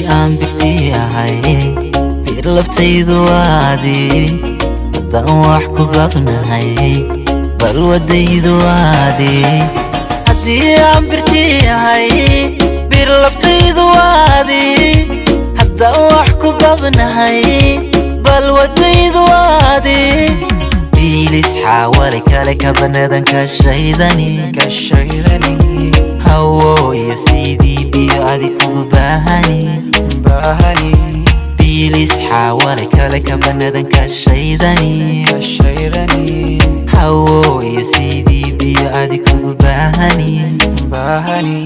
Aan birtii ahay, bir labtaydu waadi. Haddaan wax ku baqnahay, balwadaydu waadi. Haddii aan birtii ahay, bir labtaydu waadi. Haddaan wax ku baqnahay, balwadaydu waadi. Biilis xaawale kale kabanadan ka shaydani. Ka shaydani. Hawo iyo sidii biyo adi kugu baahani. Baahani. Biilis xaawale kale kabanadan ka shaydani. Ka shaydani. Hawo iyo sidii biyo adi kugu baahani. Baahani.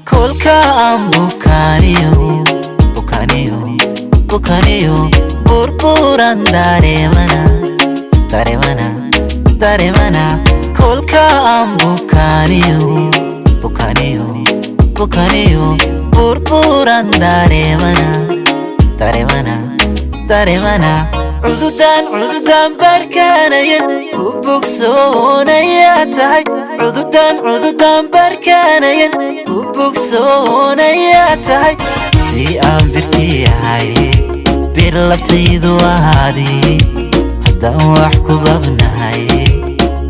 Kolka aan bukaaniyo, bukaaniyo, bukaaniyo, burburan dareemana, dareemana, dareemana. Kolka aan bukaaniyo, bukaaniyo, bukaaniyo, burburan dareemana, dareemana, dareemana. Cududan, cududan barkaanayan ku bogsoonaya tahay. Cududan, cududan barkaanayan ku bogsoonaya tahay. Haddii aan birtii ahay, bir labtaydu waadi. Haddaan wax ku babnahay,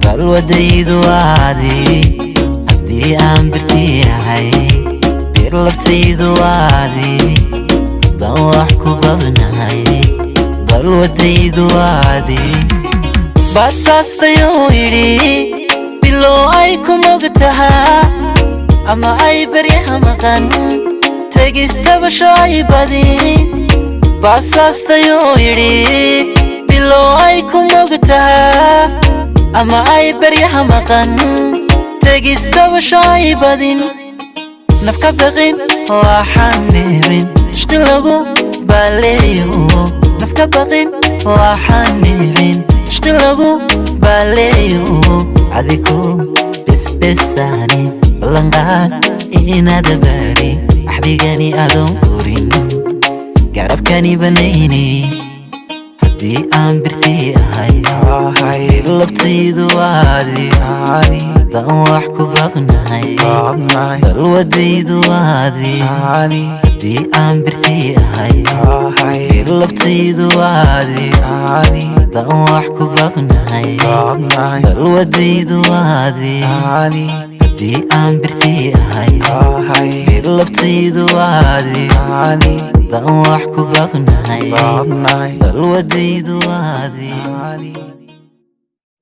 balwadaydu waadi. Haddii aan birtii ahay, bir labtaydu waadi. Haddaan wax ku babnahay, balwadaydu waadi. Basaastayuu yidhi bilow ay ku mog tahaa ama ay baryaha maqan tegistabasho ay badin. Basaastayuu yidhi bilow ay ku mog tahaa ama ay baryaha maqan tegistabasho ay badin. Nafka baqin waxaan nicin ishqi lagu baleeyo. Nafka baqin waxaan nicin ishqi lagu baleeyo. Adiku besbesaani ballanqaad inaad bari axdigani adoon korin garabkani banayni. Haddii aan birtii ahay, ahay, bir labtaydu waadi. Aadi. Haddaan wax ku baqnahay, baabnahay, balwadaydu waadi. Aadi. Haddii aan birtii ahay, ahay, bir labtaydu waadi. Aadi. Haddaan wax ku baqnahay, baabnahay, balwadaydu waadi. Aadi. Haddii aan birtii ahay, ahay, bir labtaydu waadi. Aadi. Haddaan wax ku baqnahay, baabnahay, balwadaydu waadi. Aadi.